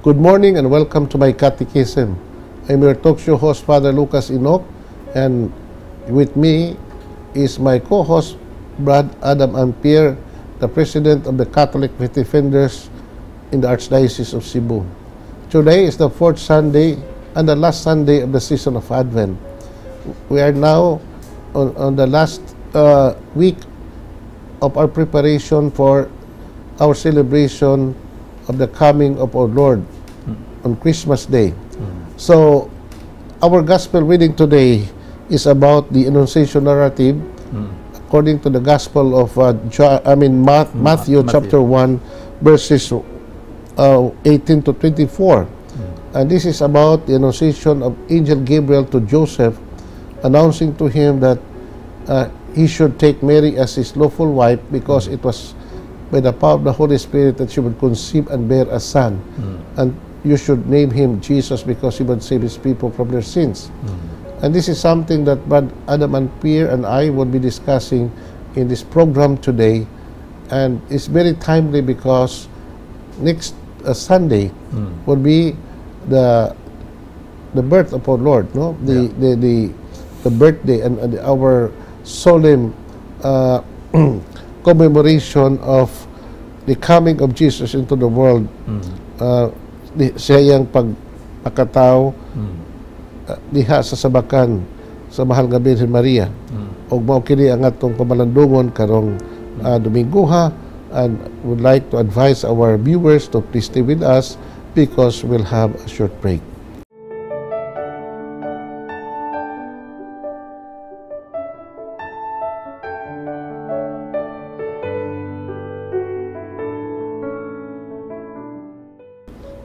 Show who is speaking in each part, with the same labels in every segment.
Speaker 1: Good morning and welcome to My Catechism. I'm your talk show host, Father Lucas Inoc, and with me is my co-host, Brad Adam Ampere, the President of the Catholic Faith Defenders in the Archdiocese of Cebu. Today is the fourth Sunday and the last Sunday of the season of Advent. We are now on the last week of our preparation for our celebration of the coming of our Lord on Christmas Day. So, our gospel reading today is about the Annunciation narrative according to the Gospel of Matthew chapter 1, verses 18 to 24. And this is about the Annunciation of Angel Gabriel to Joseph, announcing to him that he should take Mary as his lawful wife because it was by the power of the Holy Spirit that she would conceive and bear a son. And you should name him Jesus because he would save his people from their sins. And this is something that Brad Adam and Pierre and I will be discussing in this program today. And it's very timely because next Sunday will be the birth of our Lord, no? The birthday and our solemn commemoration of the coming of Jesus into the world. Siya yung pagpakatao diha sa sabakan sa mahal nga Birhen Maria. Og mao kini ang atong pamalandungon karong Dominguha, and would like to advise our viewers to please stay with us because we'll have a short break.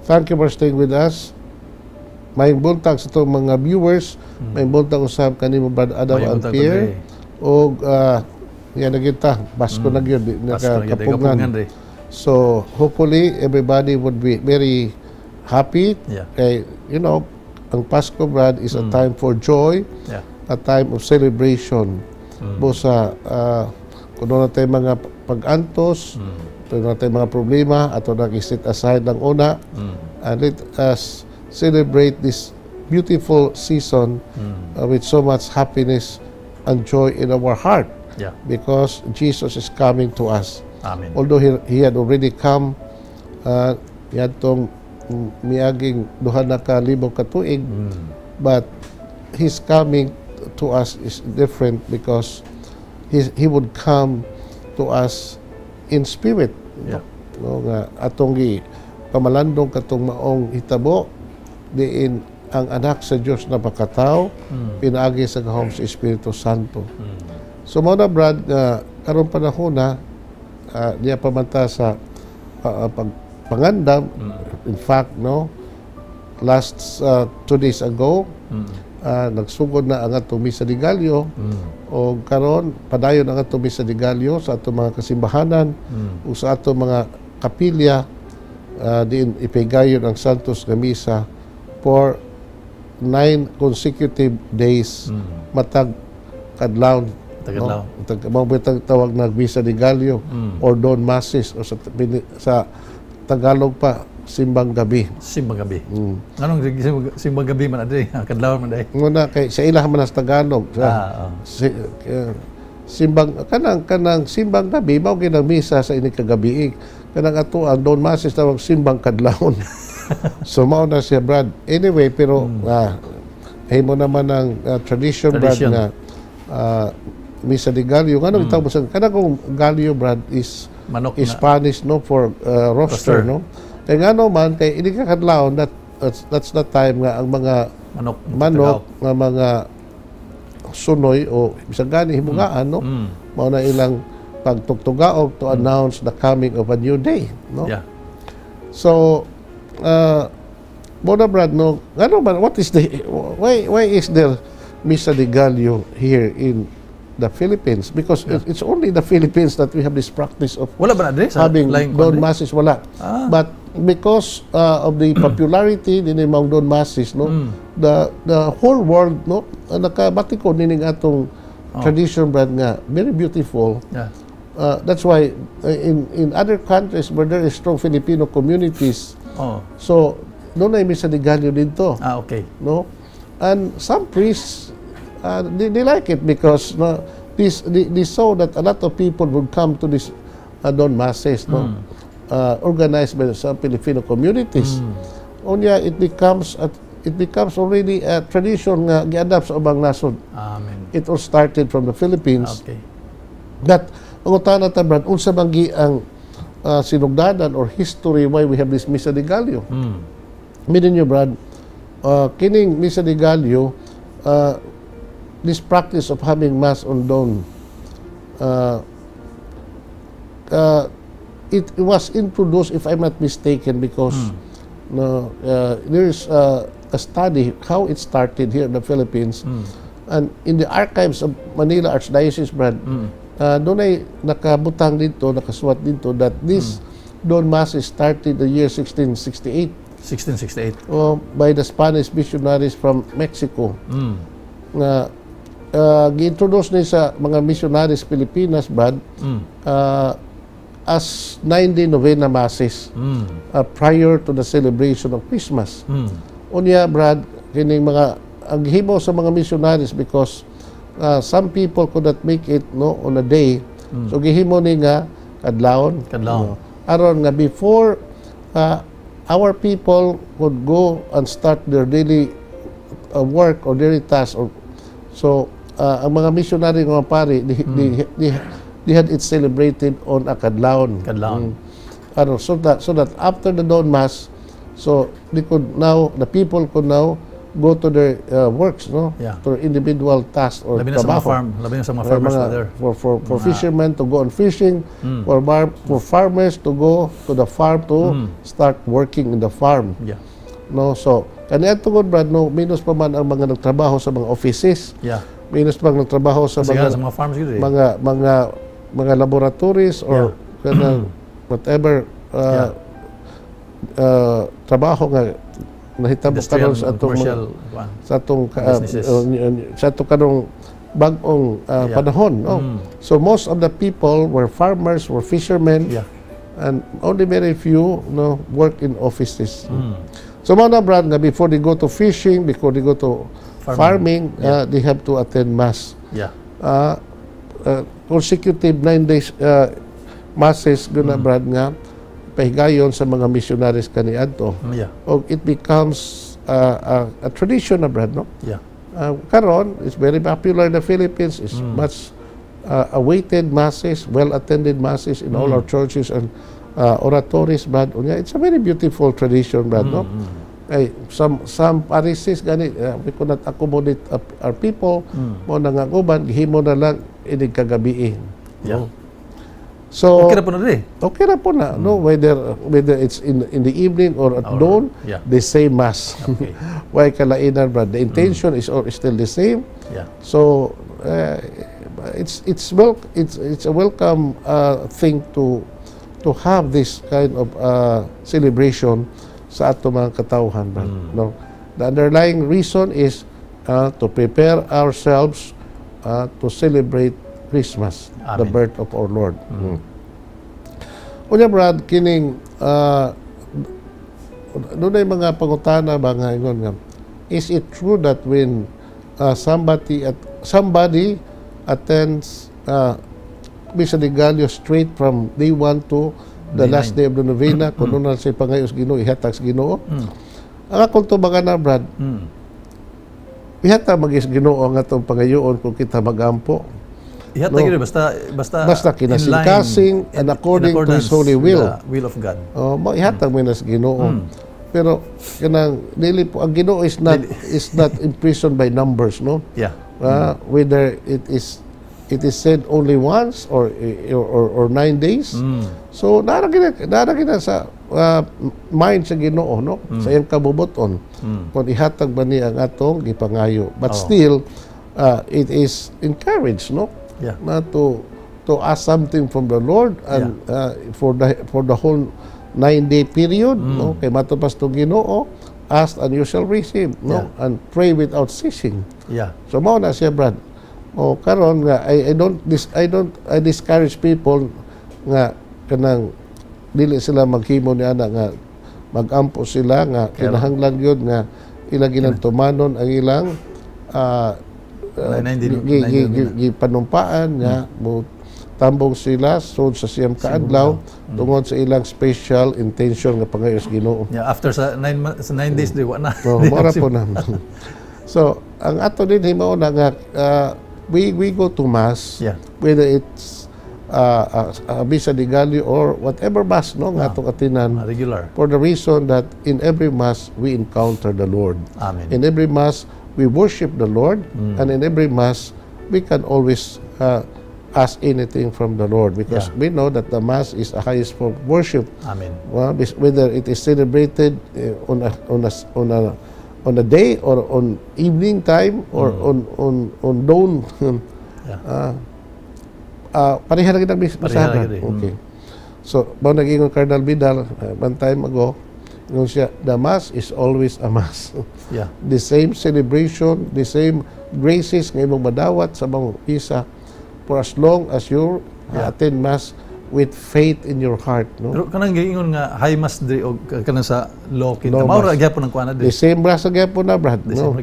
Speaker 1: Thank you for staying with us. May buntag sa itong mga viewers, may buntag usab kanimo Brad Adam Ampere, o yan na kita, Pasko na yun, nakapugngan. So, hopefully, everybody would be very happy. Kay, you know, ang Pasko, Brad, is a time for joy, a time of celebration. Both sa, kung doon natin mga pag-antos, kung doon natin mga problema, at nag-sit aside ng una, and let us celebrate this beautiful season with so much happiness and joy in our heart. Because Jesus is coming to us.
Speaker 2: Amen.
Speaker 1: Although he had already come, yatong miaging duha na ka libong katuig, but his coming to us is different because he would come to us in spirit. No, nga atong pamalandong katong maong hitabo diin ang anak sa Dios na pakatao, pinaagi sa gahom sa Espiritu Santo. So mo na Brad, karong panahon na diya pamanta sa pangandam. In fact, no, last 2 days ago, nagsugod na ang atong misa de Gallo, o karon padayon ang atong misa de Gallo sa atong mga kasimbahanan o sa atong mga kapilya, diin ipigayon ang Santos nga misa for 9 consecutive days, matag kadlaw. Mabitang tawag na misa de Gallo or Dawn Masses, o sa Tagalog pa, simbang gabi.
Speaker 2: Simbang gabi. Anong simbang gabi man adi? Kadlaw man day.
Speaker 1: Muna kay sa ilah man sa Tagalog. Simbang kanang simbang gabi mao ginang misa sa ini kagabi. Kanang ato ang Dawn Masses tawag simbang kadlawon. So mao na siya Brad. Anyway, pero mo naman ang tradition Brad na misa de Gallo. Anong tawag sa kanang Gallo Brad is
Speaker 2: manok
Speaker 1: Spanish, no, for roaster, no. Kaya nga naman, kay ini kakadlaw, that's the time nga ang mga manok nga mga sunoy o bisag gani himugaan, no, mao na ilang pagtugtugaog to announce the coming of a new day, no. So Bona Brad, no, ano man, what is the why is there misa de Gallo here in the Philippines? Because it's only the Philippines that we have this practice of having Dawn Masses, wala. But because of the popularity din ng mga Dawn Masses, no, the whole world, no, nakabati ko nining atong tradition Brad nga very beautiful. That's why in other countries where there is strong Filipino communities,
Speaker 2: Oh.
Speaker 1: So doon ay misa de Gallo dito,
Speaker 2: Okay.
Speaker 1: no? And some priests they like it because no, they saw that a lot of people would come to this dawn masses, no? Organized by some Filipino communities. Unya it becomes already a tradition nga gi-adapt sa ubang nasod.
Speaker 2: Amen.
Speaker 1: It all started from the Philippines.
Speaker 2: Okay.
Speaker 1: That ang utana ta Brad, unsa man gi ang sinugdanan or history why we have this Misa de Gallo. Meaning nyo Brad, kining Misa de Gallo, this practice of having mass on dawn, it was introduced, if I'm not mistaken, because there's a study how it started here in the Philippines, and in the archives of Manila Archdiocese, Brad, doon ay nakabutang dito, nakasuwat dito that this dawn masses started the year 1668.
Speaker 2: 1668.
Speaker 1: By the Spanish missionaries from Mexico. Nga gi-introduce ni sa mga missionaries Pilipinas, Brad, as 9-day novena masses prior to the celebration of Christmas. Unya, Brad, kining mga ang hibaw sa mga missionaries because some people could not make it no on a day. So gihimo ni nga kadlawon. Aron nga before our people could go and start their daily work or daily task, or so ang mga missionary nga pari they had it celebrated on a kadlawon. So that after the dawn mass, so the people could now go to their works, no? To their individual tasks or trabaho.
Speaker 2: Labi na sa mga farmers there.
Speaker 1: For fishermen to go on fishing, for farmers to go to the farm to start working in the farm. No, so kaniya tungod Brad, no, minus pa man ang mga nagtrabaho sa mga offices. Minus pa nagtrabaho sa mga
Speaker 2: farms gid.
Speaker 1: mga laboratories or whatever trabaho nga nahitabo karon sa atong kanong bag-ong panahon, no? So most of the people were farmers, were fishermen, and only very few no work in offices. So mga Brad, nga before they go to fishing, before they go to farming, they have to attend mass. Consecutive 9 days masses guna Brad nga pahigayon sa mga missionaries kaniadto. O it becomes a tradition na Brad, no? Karon, it's very popular in the Philippines. It's much awaited masses, well-attended masses in all our churches and oratories, Brad. It's a very beautiful tradition, Brad, no? Some parishes gani we could not accommodate our people, mo nangaguban gihimo na lang inig kagabi. No? So
Speaker 2: okay na po na
Speaker 1: no, whether it's in the evening or at dawn, the same mass. Why kalainan, Brad? The intention is still the same. So it's a welcome thing to have this kind of celebration sa ato mga katawhan, Brad. No, the underlying reason is to prepare ourselves to celebrate Christmas, the birth of our Lord. Unya Brad, kining doon ay mga pangutana ba nga ingon nga, is it true that when somebody attends Misa de Gallo straight from day 1 to the last day of the novena, kuno na sa pangayos Ginoo, ihatag sa Ginoo? Ang akong tubangan na Brad, ihatag magis Ginoo ang atong pangayoon kung kita magampo.
Speaker 2: Ihatag yun, basta
Speaker 1: kinasingkasing and according to His holy will.
Speaker 2: The will of God.
Speaker 1: Ihatag mo na sa Ginoo. Pero kanang dili po ang Ginoo is not imprisoned by numbers, no? Whether it is said only once or 9 days. So naragina sa mind sa Ginoo, no? Sa iyang kabubuton kung ihatag ba niya ang atong gipangayo. But still it is encouraged, no? To ask something from the Lord and for the whole 9-day period, no? Kay matupas to Ginoo, ask and you shall receive, no? And pray without ceasing. So mao na siya, Brad. Karon nga I discourage people nga kanang dili sila maghimo ni ana nga Magampo sila nga kinahanglan yun nga ilang ilang tumanon ang ilang gipanumpaan nga mo tambong sila sud sa siyam kaadlaw tungod sa ilang special intention nga pangayo sa Ginoo.
Speaker 2: Yeah, after sa 9 days di wa na.
Speaker 1: Mora po na. So, ang ato din himo na nga we go to mass, whether it's Misa de Gallo or whatever mass no nga atong atinan,
Speaker 2: regular,
Speaker 1: for the reason that in every mass we encounter the Lord.
Speaker 2: Amen.
Speaker 1: In every mass we worship the Lord, and in every mass we can always ask anything from the Lord, because we know that the mass is the highest form of worship.
Speaker 2: Amen.
Speaker 1: Well, whether it is celebrated on a day or on evening time or on dawn. Pareha lagi ng misahan. Okay. So, bao nag-ingon Cardinal Vidal one time ago, ingon siya, the mass is always a mass. The same celebration, the same graces nga imong madawat sa mga misa, for as long as you attend mass with faith in your heart, no?
Speaker 2: Pero kanang giingon nga high mass diri og kanang sa Lokin. Maura gyapon ang kuana diri.
Speaker 1: The same mass gyapon na, Brad. No?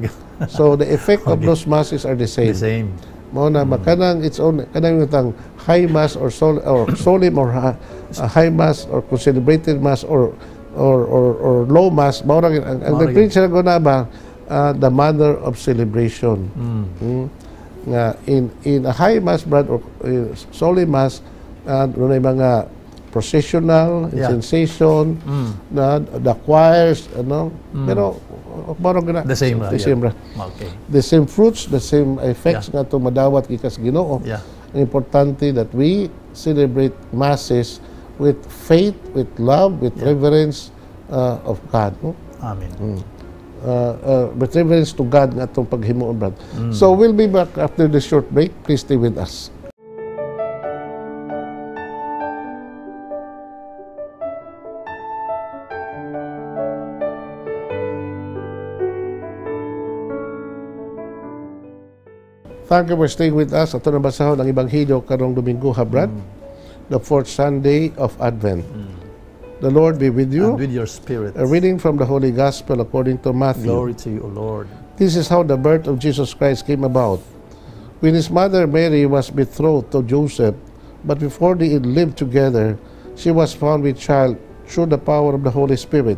Speaker 1: So the effect of those masses are the same.
Speaker 2: The same.
Speaker 1: Mao na makanang its own kanang yung high mass or solemn or high mass or celebrated mass or low mass, mao ra ang preach ra guna ba the manner of celebration. Nga in a high mass, Brad, or solemn mass, dunay mga processional sensation na the choirs, ano, pero parang
Speaker 2: the same,
Speaker 1: okay. The same fruits, the same effects nga to madawat gikas Ginoo. Ang importante that we celebrate masses with faith, with love, with reverence of God, no?
Speaker 2: Amen.
Speaker 1: With reverence to God nga itong paghimuon, Brad. So we'll be back after this short break. Please stay with us. Thank you for staying with us. Ito na basahon ang Ebanghelyo karong Domingo, Brad. The fourth Sunday of Advent. The Lord be with you.
Speaker 2: And with your spirit.
Speaker 1: A reading from the Holy Gospel according to Matthew.
Speaker 2: Glory to you, O Lord.
Speaker 1: This is how the birth of Jesus Christ came about. When his mother Mary was betrothed to Joseph, but before they had lived together, she was found with child through the power of the Holy Spirit.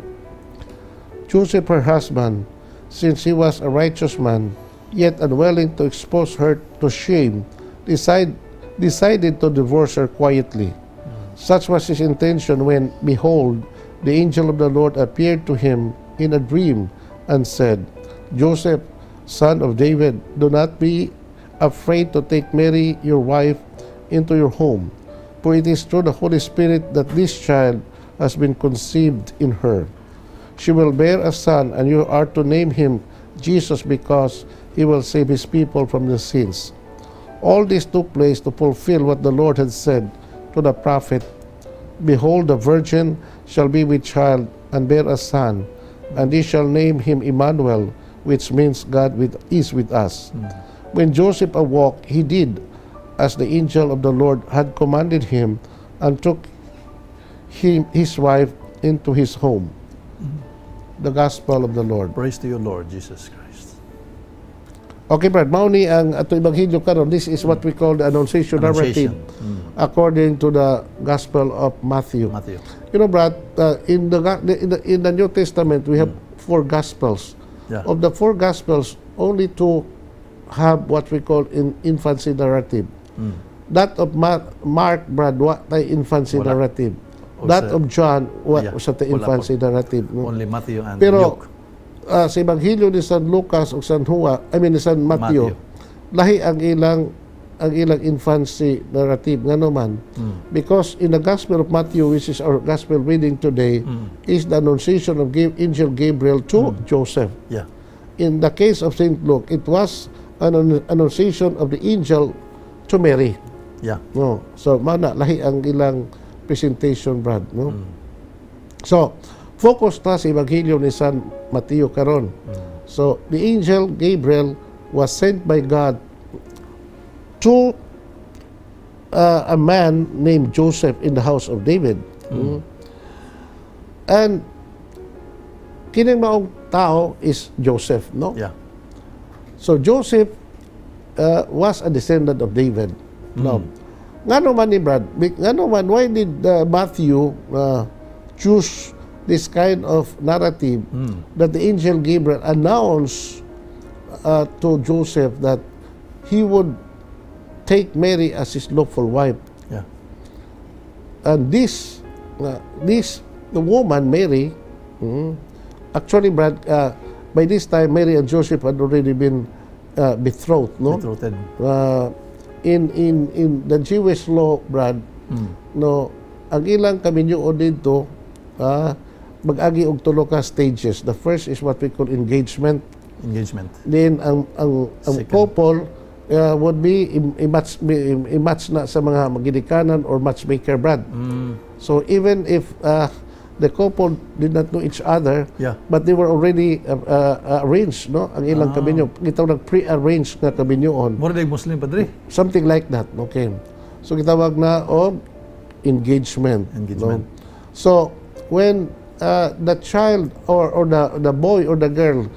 Speaker 1: Joseph, her husband, since he was a righteous man, yet unwilling to expose her to shame, decided to divorce her quietly. Such was his intention when, behold, the angel of the Lord appeared to him in a dream and said, Joseph, son of David, do not be afraid to take Mary, your wife, into your home, for it is through the Holy Spirit that this child has been conceived in her. She will bear a son, and you are to name him Jesus, because he will save his people from their sins. All this took place to fulfill what the Lord had said to the prophet, Behold, the virgin shall be with child and bear a son, and he shall name him Emmanuel, which means God is with us. When Joseph awoke, he did as the angel of the Lord had commanded him, and took his wife into his home. The Gospel of the Lord.
Speaker 2: Praise to you, Lord Jesus Christ.
Speaker 1: Okay, Brad, mauni ang ato Ebanghelyo karon. This is what we call the Annunciation narrative, according to the Gospel of Matthew. You know, Brad, in the New Testament we have 4 Gospels. Of the 4 Gospels, only 2 have what we call infancy narrative. That of Mark, Brad, what ay infancy narrative. That of John, what sa infancy narrative. No?
Speaker 2: Only Matthew and
Speaker 1: Luke.
Speaker 2: Pero
Speaker 1: sa Ebanghelyo ni San Lucas o San ni San Matthew, lahi ang ilang infancy narrative nga naman, because in the Gospel of Matthew, which is our Gospel reading today, is the annunciation of Angel Gabriel to Joseph. In the case of St. Luke, it was an annunciation of the angel to Mary. No, so mana lahi ang ilang presentation, Brad, no? So focus na sa Ebanghelyo ni San Mateo karon. So the angel Gabriel was sent by God to a man named Joseph in the house of David. And kining maong tao is Joseph, no?
Speaker 2: Yeah.
Speaker 1: So Joseph was a descendant of David. No. Ngano man ni Brad? Ngano man, why did Matthew choose this kind of narrative that the angel Gabriel announced to Joseph that he would take Mary as his lawful wife?
Speaker 2: Yeah.
Speaker 1: And the woman Mary, actually, Brad, by this time Mary and Joseph had already been betrothed, no?
Speaker 2: Betrothed.
Speaker 1: In the Jewish law, Brad, no, ang ilang kaminyo dito, mag-agi og tulo ka stages. The first is what we call engagement.
Speaker 2: Engagement.
Speaker 1: Then ang couple would be i-match na sa mga magidikanan or matchmaker, Brad. So even if the couple did not know each other, but they were already arranged, no? Ang ilang kabinyo, gitawag pre-arranged na kabinyoon.
Speaker 2: More like Muslim, Padre.
Speaker 1: Something like that, okay. So gitawag na engagement.
Speaker 2: Engagement.
Speaker 1: No? So when the child or the boy or the girl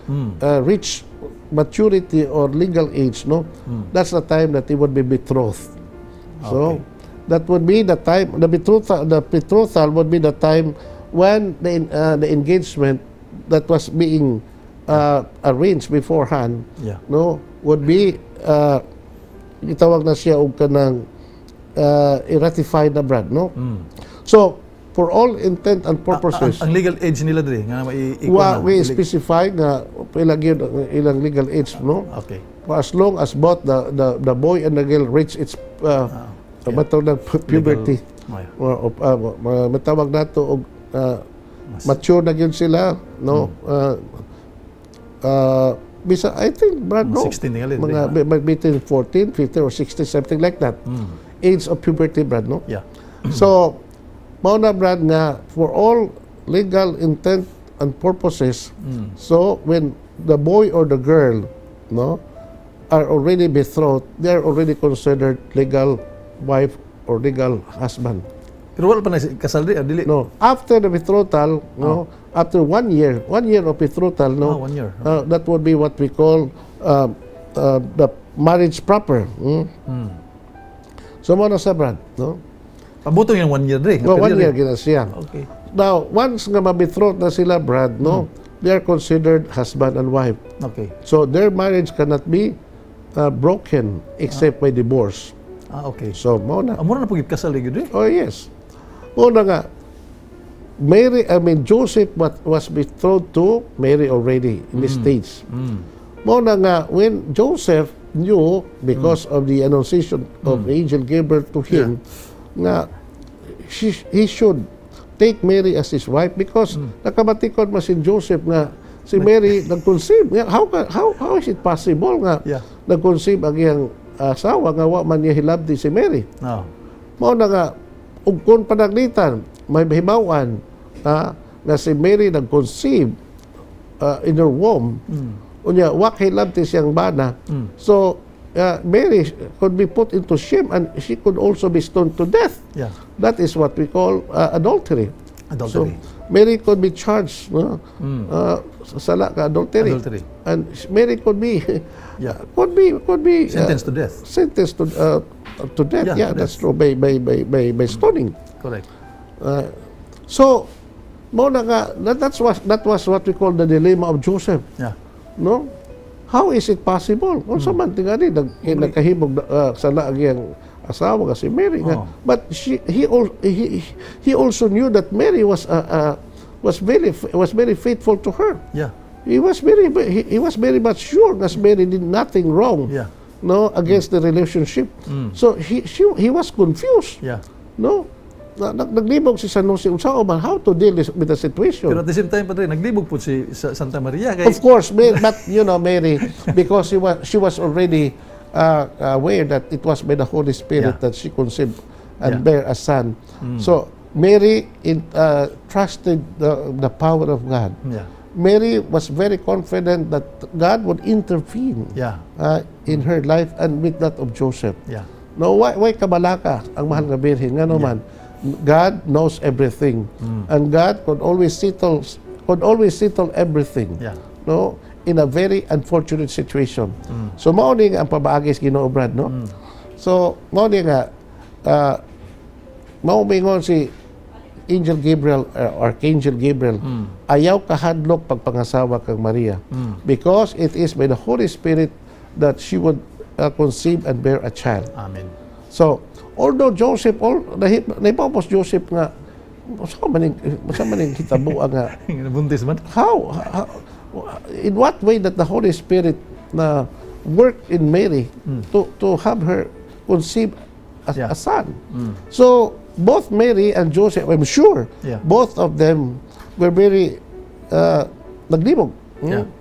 Speaker 1: reach maturity or legal age, no, that's the time that they would be betrothed. So that would be the time. The betrothal would be the time when the engagement that was being arranged beforehand, no, would be itawag na siya og kanang i-ratify na, Brad, no. So for all intent and purposes,
Speaker 2: ang legal age nila diri nga
Speaker 1: we specify nga ilang legal age, no.
Speaker 2: Okay.
Speaker 1: For as long as both the boy and the girl reach its matawag na puberty, matawag nato og mature na gyud sila, no. Bisa, I think, Brad, no,
Speaker 2: 16
Speaker 1: mga between 14, 15 or 16, something like that. Age of puberty, Brad, no.
Speaker 2: Yeah.
Speaker 1: So mao na, Brad, nga for all legal intent and purposes, so when the boy or the girl, no, are already betrothed, they are already considered legal wife or legal husband.
Speaker 2: Pero wala pa na kasal dili.
Speaker 1: No, after the betrothal, no, after 1 year of betrothal, no,
Speaker 2: 1 year.
Speaker 1: that would be what we call the marriage proper. So mo na sa, Brad, no.
Speaker 2: Pabutong yung 1 year diri.
Speaker 1: No, 1 year gina siya.
Speaker 2: Okay.
Speaker 1: Now, once nga ma-betrothed na sila, Brad, no, they are considered husband and wife.
Speaker 2: Okay.
Speaker 1: So their marriage cannot be broken except by divorce.
Speaker 2: Okay.
Speaker 1: So mo na.
Speaker 2: Amo na pugit kasal gyud diri.
Speaker 1: Oh yes. Mo na nga. Joseph was betrothed to Mary already in this stage. Mo na nga, when Joseph knew, because of the annunciation of angel Gabriel to him, nga he should take Mary as his wife, because nakabatikod man si Joseph nga si Mary nag-conceive. How is it possible nga nag-conceive ang iyang asawa nga wa man niya hilabdi si Mary? Mao na nga, ug kun panaglitan may mahibawan na si Mary nag-conceive in her womb, unya wa hilabdi siyang bana. So Mary could be put into shame and she could also be stoned to death. That is what we call adultery. So Mary could be charged, no? Sala ka adultery. And Mary could be could be
Speaker 2: sentenced to death.
Speaker 1: Sentenced to death. Yeah, that's true, by stoning.
Speaker 2: Correct.
Speaker 1: So mo na nga, that was what we call the dilemma of Joseph. No? How is it possible? Kung sa man tingani nagkahimog sala ang iyang asawa si Mary nga. But he also knew that Mary was very faithful to her. He was very much sure that Mary did nothing wrong, no, against the relationship. So he was confused. No? Naglibog si San Jose man how to deal with the situation.
Speaker 2: Pero at the same time, Padre, naglibog po si Santa Maria.
Speaker 1: Of course, but you know, Mary, because she was already aware that it was by the Holy Spirit that she conceived and bare a son. So Mary trusted the power of God. Mary was very confident that God would intervene in her life and with that of Joseph. No, why kabalaka ang mahal nga birhen nga naman? God knows everything, and God could always settle could always settle everything.
Speaker 2: Yeah.
Speaker 1: No, in a very unfortunate situation. So mao ni nga ang pabaagi sa Ginoo, Brad, no? So mao ni nga mao mingon si Angel Gabriel, Archangel Gabriel, ayaw kahadlok pagpangasawa kang Maria because it is by the Holy Spirit that she would conceive and bear a child.
Speaker 2: Amen.
Speaker 1: So, although Joseph, naipapos Joseph nga, masa maning hitabo nga,
Speaker 2: Buntis man?
Speaker 1: how, in what way that the Holy Spirit na worked in Mary to have her conceive a son. So, both Mary and Joseph, I'm sure, both of them were very naglimog.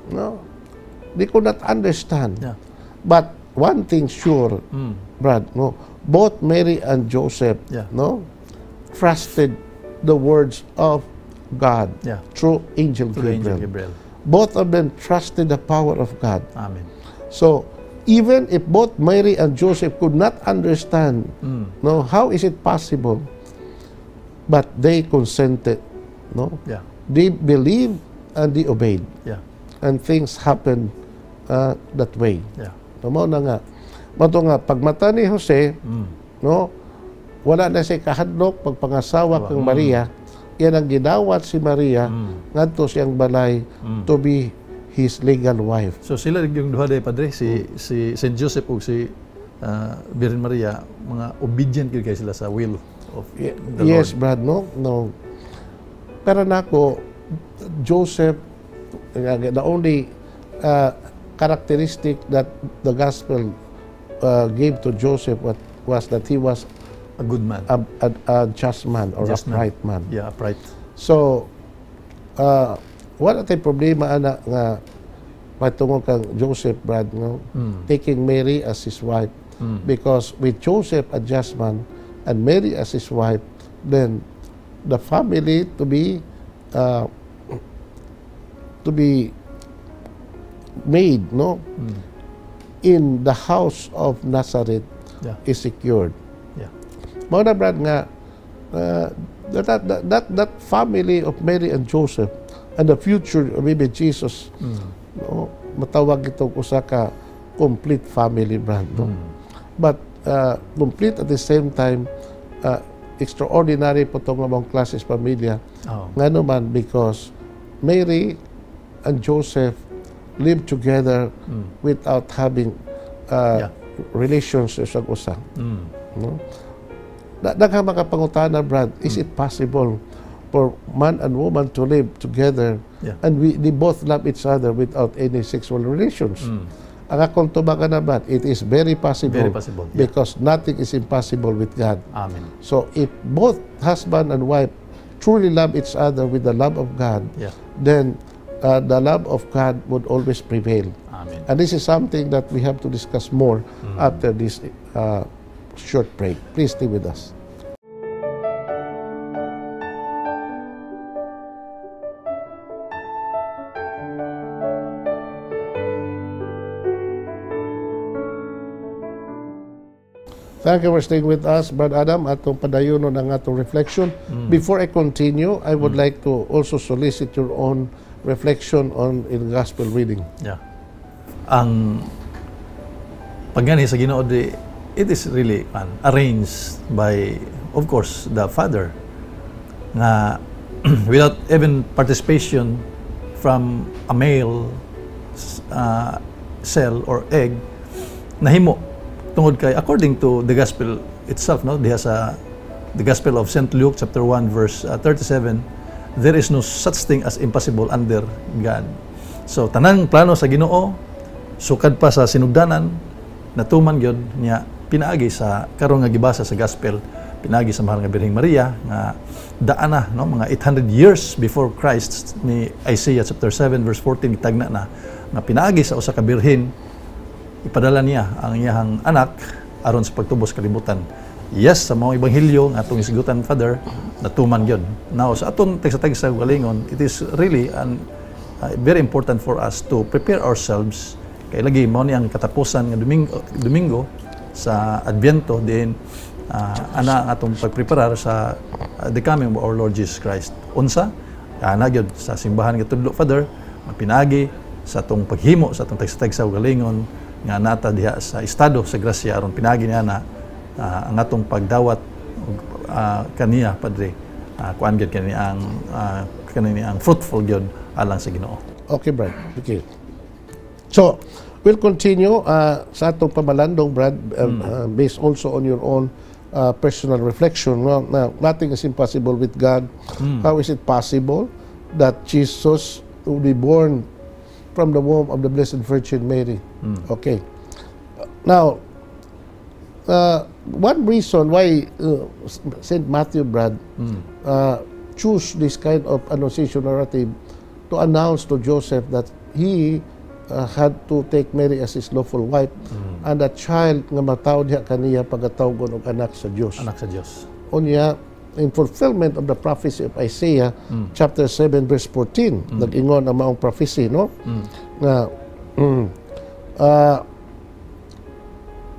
Speaker 1: No? They could not understand. But one thing sure, Brad, no, both Mary and Joseph, no, trusted the words of God through Angel Gabriel. Both of them trusted the power of God.
Speaker 2: Amen.
Speaker 1: So, even if both Mary and Joseph could not understand, no, how is it possible? But they consented, no? They believed and they obeyed. And things happened that way. Mao na nga. Mato nga pagmata ni Jose, no, wala na siya kahadlok pagpangasawa kang Maria. Yan ang ginawat si Maria ngadto siyang balay to be his legal wife.
Speaker 2: So sila yung duha day padre, si Saint Joseph ug si Virgin Maria, mga obedient gyud kay sila sa will of the
Speaker 1: yes,
Speaker 2: Lord.
Speaker 1: Brad, no? Pero nako, Joseph, the only characteristic that the gospel gave to Joseph was that he was
Speaker 2: A good man.
Speaker 1: A just man or
Speaker 2: Just
Speaker 1: upright man.
Speaker 2: Yeah, upright.
Speaker 1: So, wala tay problema ana nga patungod kang Joseph, Brad, no? Taking Mary as his wife. Because with Joseph a just man and Mary as his wife, then the family to be made, no, in the house of Nazareth is secured. Mao na, Brad, nga that family of Mary and Joseph and the future maybe Jesus, no, matawag itong usa ka complete family, Brad, no? But complete at the same time extraordinary po itong mga klases pamilya. Nga naman because Mary and Joseph lived together without having relations sa usa. No? Daghang mga pangutana, Brad, is it possible for man and woman to live together and they both love each other without any sexual relations? Ang akong tubagan na, Brad, it is very possible.
Speaker 2: Very possible.
Speaker 1: Because nothing is impossible with God.
Speaker 2: Amen.
Speaker 1: So if both husband and wife truly love each other with the love of God, then the love of God would always prevail.
Speaker 2: Amen.
Speaker 1: And this is something that we have to discuss more after this short break. Please stay with us. Thank you for staying with us, Brad Adam, atong padayonon ang atong reflection. Before I continue, I would like to also solicit your own reflection on in gospel reading.
Speaker 2: Ang pagani sa Ginoo, it is really arranged by, of course, the Father, na without even participation from a male cell or egg, nahimo tungod kay according to the gospel itself, no, diha sa the gospel of St. Luke chapter 1 verse 37, there is no such thing as impossible under God. So tanang plano sa Ginoo sukad pa sa sinugdanan natuman gyud niya pinaagi sa karon nga gibasa sa gospel, pinaagi sa mahal nga Birheng Maria nga daana, no, mga 800 years before Christ ni Isaiah chapter 7 verse 14 gitagna na nga pinaagi sa usa ka birhen, ipadala niya ang iyahang anak aron sa pagtubos kalibutan. Yes, sa mga ebanghelyo nga atong isigutan, Father, natuman gyud. Now sa aton tagsa-tagsa galingon, it is really very important for us to prepare ourselves kay lagi mao ni ang katapusan nga Domingo sa Adbyento din ana ang atong pagpreparar sa the coming of our Lord Jesus Christ. Unsa nagyod sa simbahan nga tudlo, Father, pinagi sa atong paghimo sa atong tagsa-tagsa ug galingon nga nata diha sa estado sa grasya aron pinagi niya na ang atong pagdawat kaniya, Padre, kuan gyud kani ang fruitful gyud alang sa Ginoo.
Speaker 1: Okay, Brad. Okay. So, we'll continue sa atong pamalandong, Brad, based also on your own personal reflection. Well, now, nothing is impossible with God. How is it possible that Jesus will be born from the womb of the Blessed Virgin Mary? Okay. Now, one reason why St. Matthew, Brad, choose this kind of annunciation narrative to announce to Joseph that he had to take Mary as his lawful wife, and a child nga matawd niya kaniya pagatawgon og anak sa Dios.
Speaker 2: Anak sa Dios.
Speaker 1: Unya, in fulfillment of the prophecy of Isaiah, chapter 7, verse 14, nag-ingon ang maong prophecy, no? Na,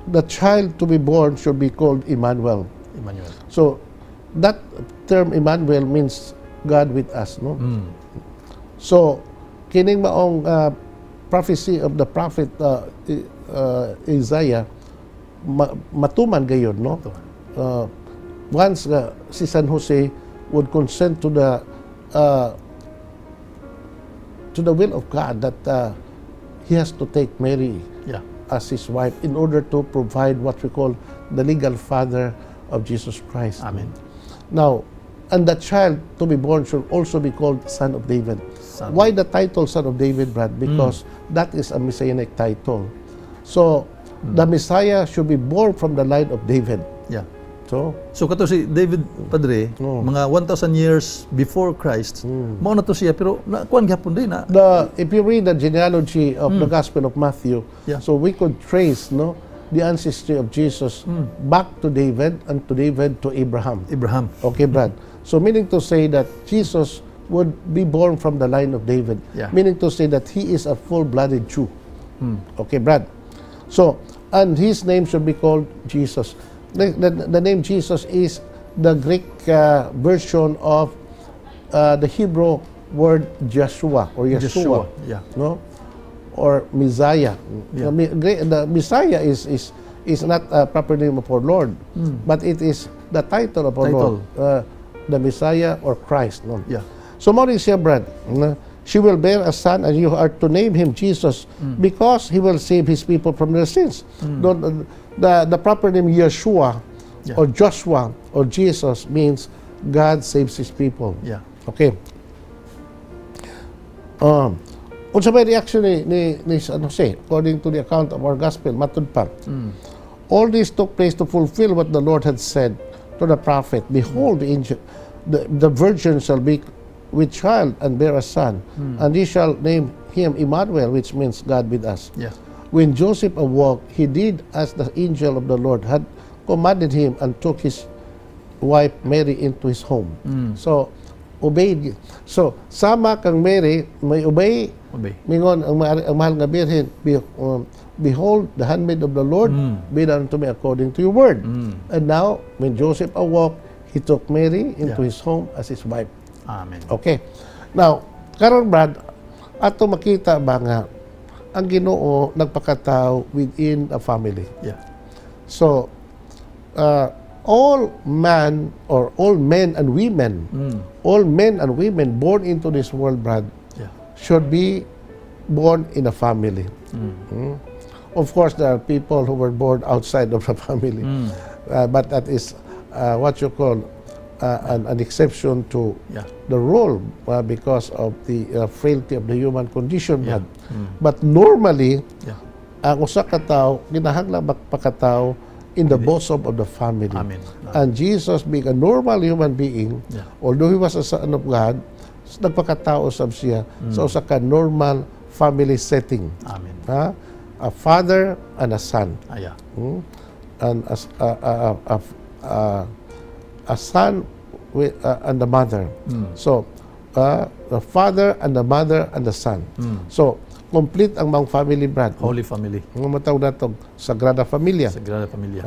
Speaker 1: the child to be born should be called Emmanuel.
Speaker 2: Emmanuel.
Speaker 1: So, that term Emmanuel means God with us, no? So, kining maong prophecy of the prophet Isaiah, matuman gayon, no? Once si San Jose would consent to the will of God that he has to take Mary as his wife in order to provide what we call the legal father of Jesus Christ.
Speaker 2: Amen.
Speaker 1: Now, and the child to be born should also be called Son of David. Why the title Son of David, Brad? Because that is a messianic title. So, the Messiah should be born from the line of David.
Speaker 2: Yeah.
Speaker 1: So
Speaker 2: kato si David, Padre, mga 1,000 years before Christ, mao na to siya, pero kuan gyapon din na.
Speaker 1: If you read the genealogy of the Gospel of Matthew, so we could trace, no, the ancestry of Jesus back to David, and to David to Abraham. Okay, Brad. So meaning to say that Jesus would be born from the line of David. Meaning to say that he is a full-blooded Jew. Okay, Brad. So, and his name should be called Jesus. The name Jesus is the Greek version of the Hebrew word Joshua or Yeshua. No? Or Messiah. The Messiah is not a proper name of our Lord, but it is the title of our Lord, the Messiah or Christ. No? So, Mauricio, Brad, she will bear a son, and you are to name him Jesus, because he will save his people from their sins. The proper name Yeshua or Joshua or Jesus means God saves his people. Okay. Unsa may reaction ni San Jose according to the account of our gospel, matud pa. All this took place to fulfill what the Lord had said to the prophet. Behold, the virgin shall be with child and bear a son, and he shall name him Emmanuel, which means God with us. When Joseph awoke, he did as the angel of the Lord had commanded him, and took his wife Mary into his home. So, obeyed. So, sama kang Mary, may obey. Mingon, ang mahal nga birhen, behold, the handmaid of the Lord, be done unto me according to your word. And now, when Joseph awoke, he took Mary into his home as his wife.
Speaker 2: Amen.
Speaker 1: Okay. Now, karon, Brad, ato makita ba nga ang Ginoo nagpakatao within a family. So, all men and women, all men and women born into this world, Brad, should be born in a family. Of course, there are people who were born outside of the family, but that is what you call an exception to the rule, because of the frailty of the human condition. But normally, ang usa ka tawo ginahanglan magpakatawo in the bosom of the family. And Jesus, being a normal human being, although he was a son of God, nagpakatao sab siya sa usa ka normal family setting. A father and a son. And a son with, and the mother. So, the father and the mother and the son. So, complete ang mga family, Brad.
Speaker 2: Holy family.
Speaker 1: Ang matawag na itong Sagrada Familia.
Speaker 2: Sagrada Familia.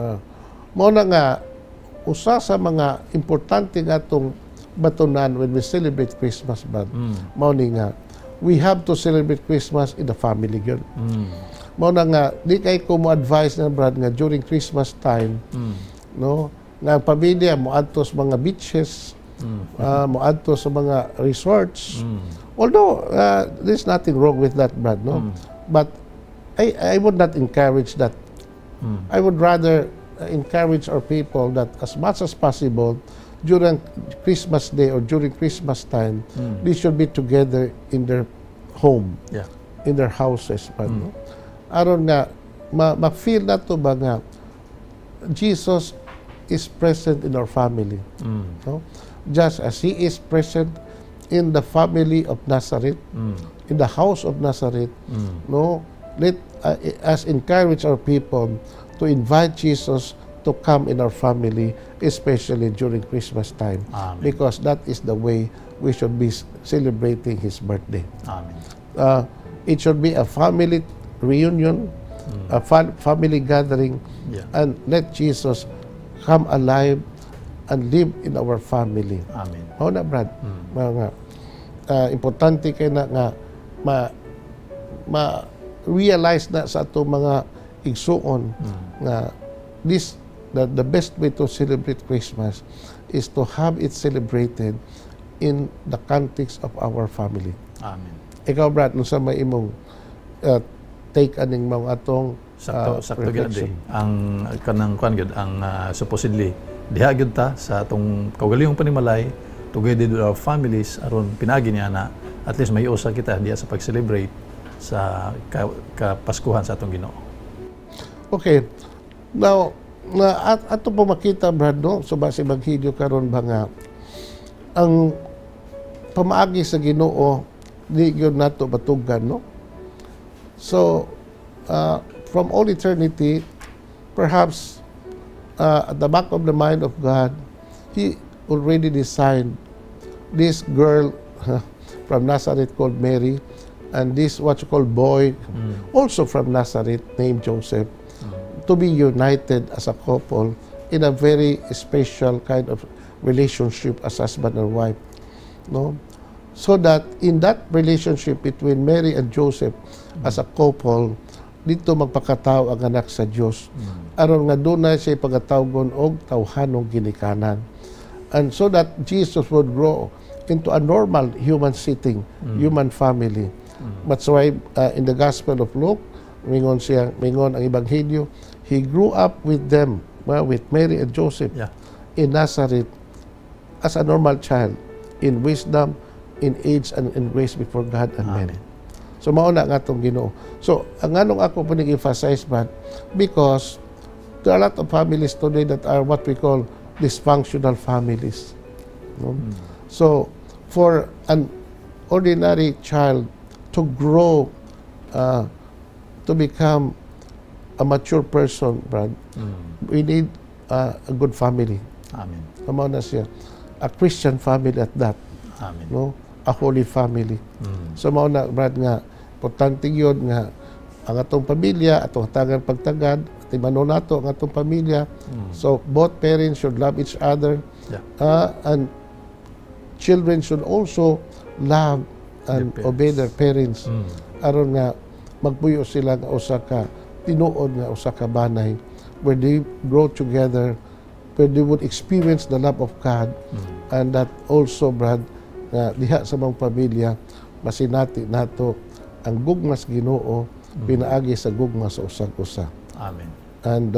Speaker 1: Mao na nga, usa sa mga importante nga itong batunan when we celebrate Christmas, Brad. Morning nga, we have to celebrate Christmas in the family, yun. Muna nga, di kayo ko mo advise na, Brad, nga during Christmas time, no, nga ang pamilya mo adto sa mga beaches, mo adto sa mga resorts. Although there's nothing wrong with that, Brad, no, but I would not encourage that. I would rather encourage our people that as much as possible during Christmas Day or during Christmas time, they should be together in their home, in their houses. No? Aron nga, ma-feel na to ba nga, Jesus is present in our family. No? Just as He is present in the family of Nazareth, in the house of Nazareth, no? Let us encourage our people to invite Jesus to come in our family, especially during Christmas time.
Speaker 2: Amen.
Speaker 1: Because that is the way we should be celebrating His birthday.
Speaker 2: Amen.
Speaker 1: It should be a family reunion, a family gathering, and let Jesus come alive and live in our family.
Speaker 2: Amen.
Speaker 1: How na, Brad? Mga importante kayo na nga ma-realize na sa ato mga igsuon nga the best way to celebrate Christmas is to have it celebrated in the context of our family.
Speaker 2: Amen.
Speaker 1: Ikaw, Brad, nung sa may imong take aning mga atong
Speaker 2: sakto gyud ang kanang kuan gyud ang supposedly diha gyud ta sa atong kaugalingong panimalay together with our families aron pinagi niya na at least may usa kita diha sa pag-celebrate sa kapaskuhan sa atong Ginoo.
Speaker 1: Okay. Now, ato po makita, Brad, no? So, base Ebanghelyo karon ba nga, ang pamaagi sa Ginoo, di yun nato batugan, no? So, from all eternity, perhaps at the back of the mind of God, He already designed this girl from Nazareth called Mary, and this what you call boy, also from Nazareth, named Joseph, to be united as a couple in a very special kind of relationship as husband and wife, no? So that in that relationship between Mary and Joseph as a couple, dito magpakatao ang anak sa Dios. Aron nga dunay siya pagatawgon og tawhanong ginikanan. And so that Jesus would grow into a normal human setting, human family. That's why in the Gospel of Luke, mingon ang Ebanghelyo, He grew up with them, with Mary and Joseph in Nazareth as a normal child, in wisdom, in age, and in grace before God and men. So mauna nga itong Ginoo. So ang anong ako po nag-emphasize, man, because there are a lot of families today that are what we call dysfunctional families. No? So for an ordinary child to grow, to become a mature person, Brad, we need a good family.
Speaker 2: Amen.
Speaker 1: Tama na siya. A Christian family at that.
Speaker 2: Amen.
Speaker 1: No? A holy family. So mao na, Brad, nga importante yun nga ang atong pamilya, atong hatagan pagtagad, timano nato ang atong pamilya. So both parents should love each other, and children should also love and obey their parents. Aron nga magpuyo sila nga usa ka tinuod nga usa ka banay, where they grow together, where they would experience the love of God, and that also, Brad, nga diha sa mga pamilya masinati nato ang gugmas Ginoo pinaagi sa gugmas sa usag-usa.
Speaker 2: Amen.
Speaker 1: And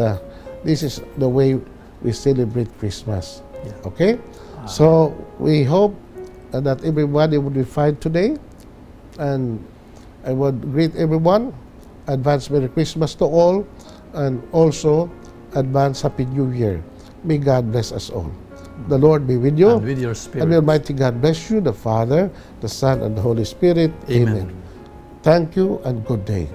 Speaker 1: this is the way we celebrate Christmas. Okay? So we hope that everybody would be fine today, and I would greet everyone, advance Merry Christmas to all, and also advance Happy New Year. May God bless us all. The Lord be with you.
Speaker 2: And with your spirit.
Speaker 1: And may Almighty God bless you, the Father, the Son, and the Holy Spirit.
Speaker 2: Amen.
Speaker 1: Thank you and good day.